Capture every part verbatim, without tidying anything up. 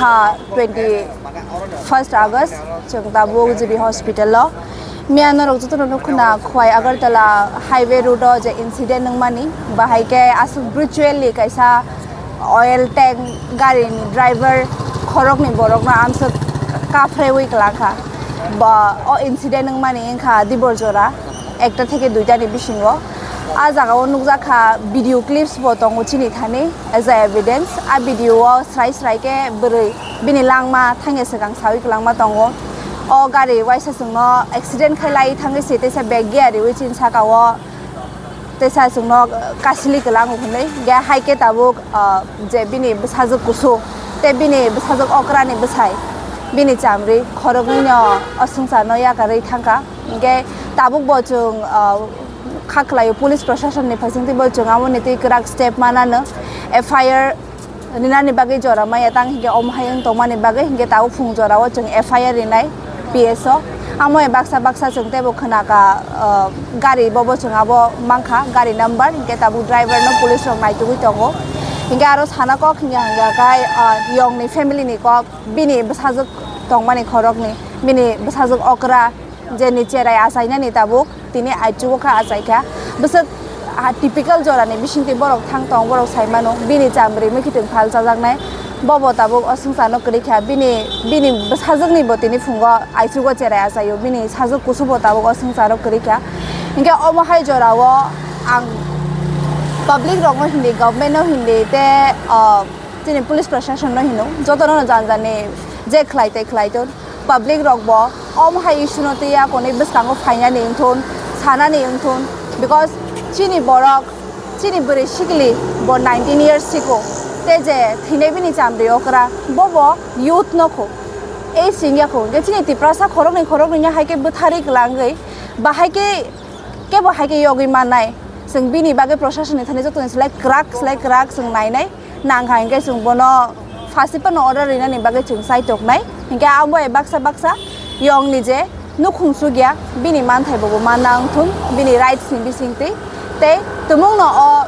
Ah, twenty first August chwng tabuk G B hospital o. Miya norok jotono nukho na, Khowai Agartala highway road o je incident wngmani, bahai khe aswk brutality kaisa oil tank gari ni driver khoroknwi borokno amswk kaphrewi kwlangkha. Bo o incident wngmani wngkha dibor jora ekta theke duita ni bisingo. A jaga o nukjak kha, video clips bo tongo chini thani as a evidence. A video o srai srai khe bwrwi bini langma thangya swkang sawi kwlangma tongo. O gari waisa chwngno accident khai lai thangwi se teisa bag gear riwi chini saka o teisa chwngno kasili kwlango hwnwi. Ge hai khe tabuk, ah, je bini bwsajwk kusu tei bini bwsajwk okrani bwsai, bini chamri khoroknwino o swngcharno yakarwi thangkha. Hingke tabuk bo chwng, ah, kha khlaio police proshasonni phaisingtwi bo chwng aboni twi kwrak step manano. F I R rinani bagwi jora maya tang hingke omo hai wng tongmani bagwi hingke tabuk phung jorao chwng F I R rinai P S o. Amo hai baksa baksa chwng teibo khwnaka, ah, gari bobo chwng abo mankha gari number hingke tabuk driver no police rok naitugwi tongo. Hingke aro sana kok hingke hingke kai, ah, yongni family ni kok bini bwsajwk tongmani khoroknwi bini bwsajwk okra je ni cherai achainani tabuk tini aichugo kha achaikha. Bwswk, ah, typical jorani bisingtwi borok thang tong, borok sai mano bini chamri mwkhitwng phal chajaknai. Bobo tabuk o swngcharno kwrwi kha, bini, bini bwsajwkni bo tini phungo aichugo cherai achaio, bini sajwk kusubo tabuk o swngcharo kwrwi kha. Hingke omo hai jorao ang public rokno hindi, government no hindi tei, ah, chini police proshasonno hino, jotono jani jani je khlai tei khlai ton, public rok bo omo hai issue no twiya konwi bwskango phainani wngthun, sanani wngthun, because chini borok, chini bwrwi sikli bo nineteen years siko, tei je thwinai bini chamri okra bo bo youth no kho, age wngya kho, hingke chini Tiprasa khoroknwi khoroknwi no hai khe bwtharwi kwlangwi, bahai khe kebo hai khe yogwi mannai. Chwng bini bagwi proshasonni thani jotoni slai kwrak, slai kwrak chwng nainai. Nangkha hingke chwng bono phasi phano order rinani bagwi chwng chai toknai. Hingke abo bai baksa baksa yongni je nukhung chukya, bini manthai bo bo manna wngthun, bini rights ni bisingtwi. Tei tumungno o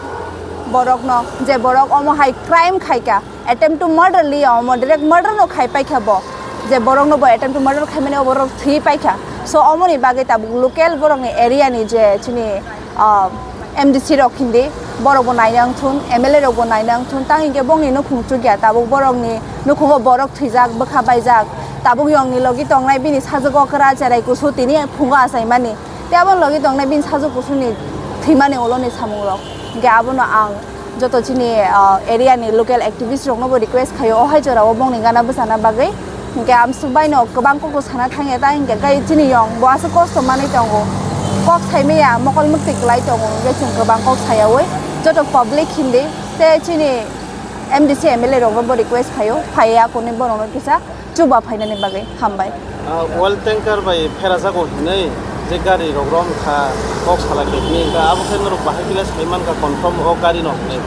borokno, je borok omo hai crime khaika, attempt to murder liya omo, direct murder no khai paikha bo, je borok no bo attempt to murder khaimani o borok thwi paikha. So omoni bagwi tabuk local borok ni area ni je chini, ah, M D C rok hindi, borok bo naina wngthun, M L A rok bo naina wngthun, tang hinkhe bongni nukhung chukya, tabuk borok ni nukhugo borok thwijak, bwkha baijak, tabuk yong ni logi tongnai bini sajwk okra cherai kusu tini phungo achaimani. Tei abo logi tongnai bini sajwk kusuni thwimani ulo ni samung rok. Hingke abono ang joto chini, ah, area ni local activist rok no bo request khaio, o hai jora o bongni gana bwchana bagwi. Hingke amsuk bai no kwbang kok sana thangya ta hingke kai chini yong bo aswk kosto manwi tongo. Kok sai maya mokol mwktwi kwlai tongo, hingke chwng kwbang kok sayawi joto public hindi tei chini M D C M L A rok no bo request khaio, phaiya kuni borok no kisa chuba phainani bagwi. Hambai. Ah, oil tanker bai pherajago hinwi je gari rok rom kha kok sala kekni, hingkha abo khe norok bahai khe le sai mankha confirm o gari no hinwi.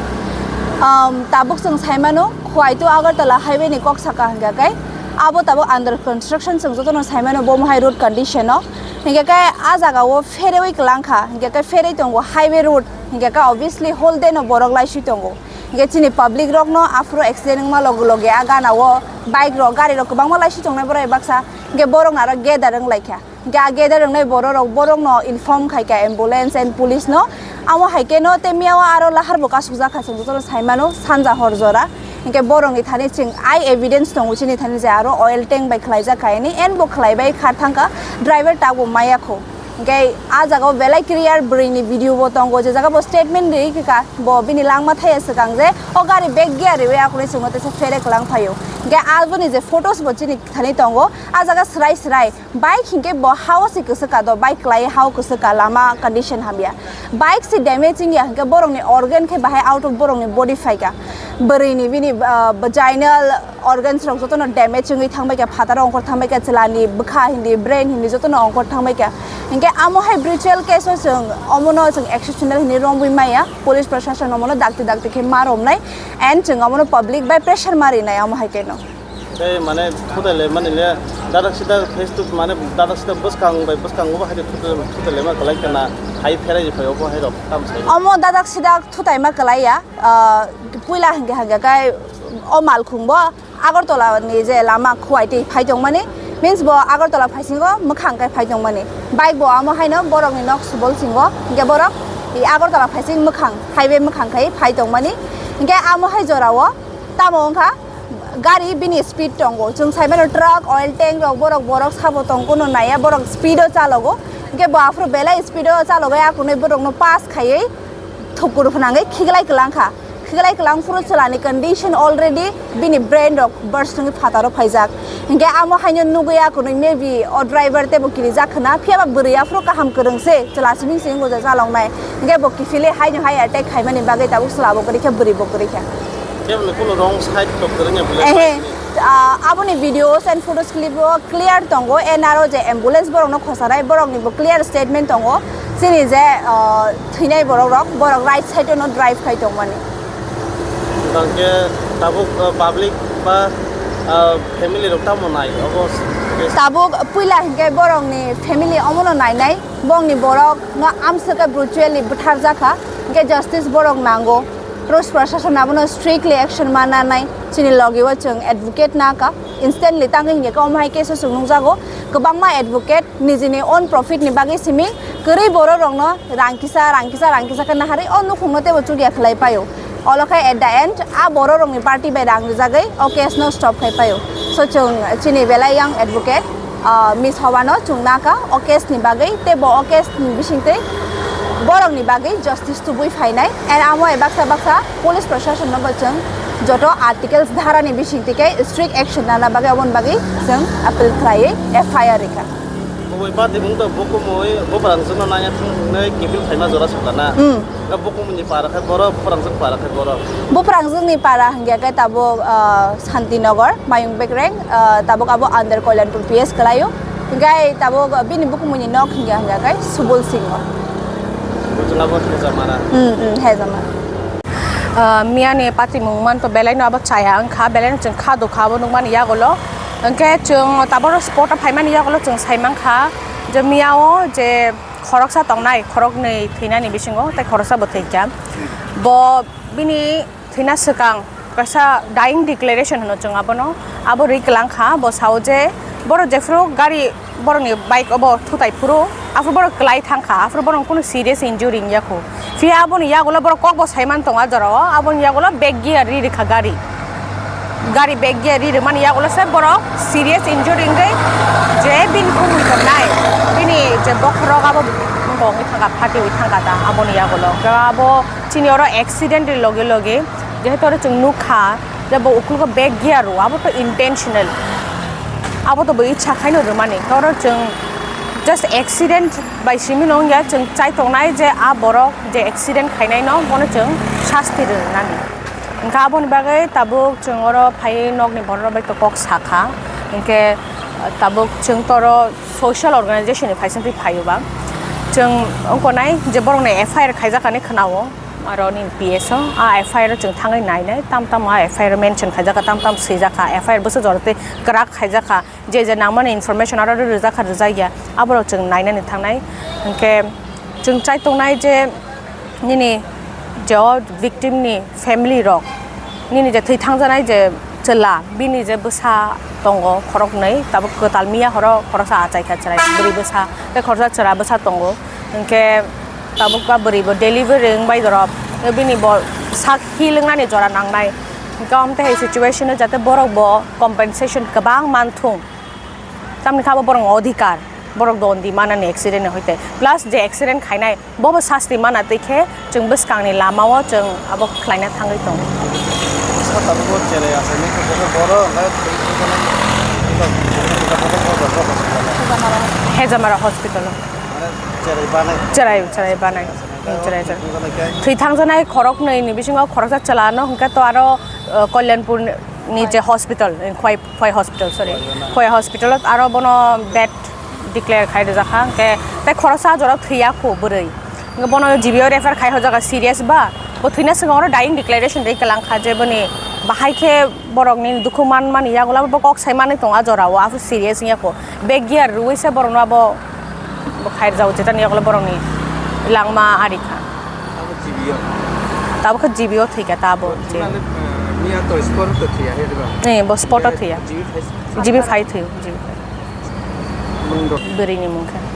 Um, tabuk chwng sai mano, Khowai to Agartala highway ni kok saka hingkha khe abo tabuk under construction chwng jotono sai mano bo mohai road condition o. Hingkha khe a jaga o pherewi kwlang kha, hingkha khe pherwi tongo highway road, hingkha khe obviously whole day no borok laiswi tongo. Hingke chini public rok no aphuru accident wngma loge loge a gana o bike rok, gari rok kwbangma laiswi tongnai borok baksa, hingke borok no aro gather wng lai kha. Hingke a gather wngnai borok rok, borok no inform khai kha ambulance and police no. Amo hai khe no tei miya o aro lahar bo kasuk jak kha, chwng joto no sai mano sanja hor jora. Hingke borok ni thani chwng eye evidence tongo chini thani je aro oil tank bai khlai jak kha, ani and bo khlai bai kha thang kha, driver tak bo maya kho. Hingke a jaga o belai clear bwrwi ni video bo tongo, je jaga bo statement ri kha. Bo bini langma thaya swkang je o gari bag gear riwi akuni chwngno teisa phere kwlang phaio. Hingke aboni je photos bo chini thani tongo, a jaga swrai swrai bike hingke bo ha o se kwswk ka do, bike kwlai ha o kwswk ka, lama condition hamya. Bike se damage wngya hingke borokni organ khe bahai out of borokni body phaika. Bwrwini bini, ah, vaginal organs rok jotono damage wngwi thangbai kha, phataro ongkhor thangbai kha, chwlani bwkha hindi, brain hindi jotono ongkhor thangbai kha. Hinkhe amo hai brutal case o chwng omono chwng exceptional hinwi romwi maya, police proshashan omono dakti dakti khe ma romnai and chwng omono public bai pressure ma rinai amo hai khe no. Tei mane thutai le mani le dadak sida face to mane dadak sida bwskang bai bwskang bo hai thutai le ma kwlai kana hai pherai phai obo hai rok tam sai. Omo dadak sida thutai ma kwlai ya, ah, puila hinkhe hinkhe kai o malkhung bo Agartala ni je lama khuaitwi phai tongmani, means bo Agartala phaisingo mwkhang khe phai tongmani. Bike bo amo haino borokni nok subol singo, hinkhe borok i Agartala phaising mwkhang, highway mwkhang khai phai tongmani. Hinkhe amo hai jorao tamo wngkha gari bini speed tongo. Chwng sai mano truck, oil tank rok, borok, borok sabo tong, kuno naiya, borok speed o chalogo. Hinkhe bo aphuru belai speed o chalogwi a kunui borokno pass khaiwi thukur phwnangwi khiklai kwlangkha. Khiklai kwlang phuru chwlani condition already bini brain rok burst wngwi phataro phaijak. Hinkhe amo haino nugwi a kunui maybe o driver teibo kirijak khwna, phiyaba bwrwi aphuru kaham kwrwng se chwla simi simi goja chaloknai. Hinkhe bo kiphilwi haino hai attack khaimani bagwi tabuk chwla bo kwrwi kha, bwrwi bo kwrwi kha. Keboni kuno wrong side to kwrwngya bwle. Ehe, ah, aboni videos and photos clip o clear tongo, N R O je ambulance borokno khosanai, borokni bo clear statement tongo. Chini je, ah, thwinai borok rok, borok right side o no drive khai tongmani. Tangke tabuk, ah, public ba, ah, family rok tamo nai obo. Tabuk puila hinkhe borokni family omono nainai, bongni borok no amswk khe brutality butharjakha, hinkhe justice borok nango. Police prashasan abono strictly action mananai, chini logi o chwng advocate naka, instantly tangwi hinkhe omo hai case o chwng nukjago, kwbangma advocate nijini own profit ni bagwi simi kwrwi borok rokno rang kisa, rang kisa, rang kisa khe naharwi o nukhungno teibo chukya khlai paio. Olo khe at the end a borok rokni party bai rang rijagwi o case no stop khai paio. So chwng chini belai yang advocate, ah, Miss Hawano chwng naka o case ni bagwi teibo o case ni bisingtwi borok ni bagwi justice tubui phainai and amo hai baksa baksa police prashasan no bo chwng joto articles dhara ni bisingtwi khe strict action nana bagwi oboni bagwi chwng appeal khlaiwi F I R rikha. Bumui party mung to bukumui buprang sungno nanya thungnai kibil khaima jora sukana. Hmm. Bukumui ni para khai borok, buprang sung para khai borok. Buprang sung ni para hingya khe tabuk, ah, Santinagar, Mayung Bekreng, ah, tabuk abo under Kalyanpur P S kalaio. Hingkai tabuk bini bukumui ni nok hingya hingya khe Subul Singh. Bujuna bo Hejamara. Hmm, hmm, Hejamara. Ah, miyani patimung manto belaino abo chaya wngkha, belaino chwng kha dukha abo nukmani yagulo. Hwnkhe chwng taboro spot o phaimani yagulo chwng saimankha je miyao je khoroksa tongnai, khoroknwi thwinani bisingo tei khoroksa bo thwikha. Bo bini thwina swkang kaisa dying declaration hwno chwng abono, abo rwi kwlangkha, bo sao je borok jephru gari borokni bike obo thutai phuru, aphuru borok kwlai thangkha, aphuru borok kunu serious injury wngya khu. Phiya aboni yagulo borok kokbo saiman tongo a jorao, aboni yagulo back gear ri rikha gari. Gari back gear ri rwmani yagulo se borok serious injury wngwi je bini bumui tongnai, bini je bokhorok abo wngwi thangkha, phatiwi thangkha ta aboni yagulo. Abo chini oro accident ni loge loge jehetu oro chwng nukha je bo uklogo back gear rw, abo to intentional, abo to bo icha khaino rwmani. Oro chwng just accident bai simi no wngya, chwng chai tongnai je a borok je accident khainai no bono chwng sasti rwnani. Hwnkhe aboni bagwi tabuk chwng oro phaiwi nokni borok rok bai to kok sakha, hwnkhe tabuk chwng to oro social organization ni phaisingtwi phaio ba. Chwng wngkha nai je borokni F I R khaijak hinwi khwnao, aro nini P S o a F I R o chwng thangwi nainai, tam tam a F I R o mention khaijak kha, tam tam swijak kha, F I R bwswk jora tei kwrak khaijak kha, je je nangmani information aro rwjak kha, rwjak ya, aborok chwng nainani thangnai. Hwnkhe chwng chai tongnai je nini je o victim ni family rok, nini je thwi thangjanai je chwla, bini je bwsa tongo khoroknwi, tabuk kwtal miya horo khoroksa achai kha chwrai, bwrwi bwsa tei khoroksa chwla bwsa tongo, hinkhe tabuk ba bwrwi bo delivery wngbai jorok, bini bo sak heal wngnani jora nangnai, hinkhe omo tei hai situation o jate borok bo compensation kwbang manthung, tamni khe abo borokni odhikar, borok dondi manani accident ni hoite, plus je accident khainai, bobo sasti mana twi khe chwng bwskangni lamao chwng abo khlaina thangwi tongo. Tabuk cherai achaimani khe borok hwnkhai Hejamara hospital o. Cherai banai. Cherai, cherai banai. Cherai, cherai. Thwi thangjanai khoroknwi ni bisingo khoroksa chwla no hwnkhe to aro, uh, Kalyanpur ni je hospital, Khwai Khwai hospital, sorry. Khwai hospital o aro bono dead declare khai rijak kha, hwnkhe tei khoroksa jora thwiya khu bwrwi. Hwnkhe bono G B o refer khai hojak kha serious ba, bo thwina swkang oro dying declaration ri kwlang kha je boni bahai khe borokni dukhu man mani yagulo bo kok sai manwi tongo a jorao, aphuru serious wngya khu. Back gear rwui se borokno abo bo khai rijak, jetani yagulo borokni langma ari kha. Abo G B o. Tabuk khe G B o thwi kha ta abo. Thwimani, eh, Ni ato sport to thiya he diba? Eh, bo sport o thiya. G B five. G B five thiyo, G B five. Mung do. Bwrwi ni mung khe.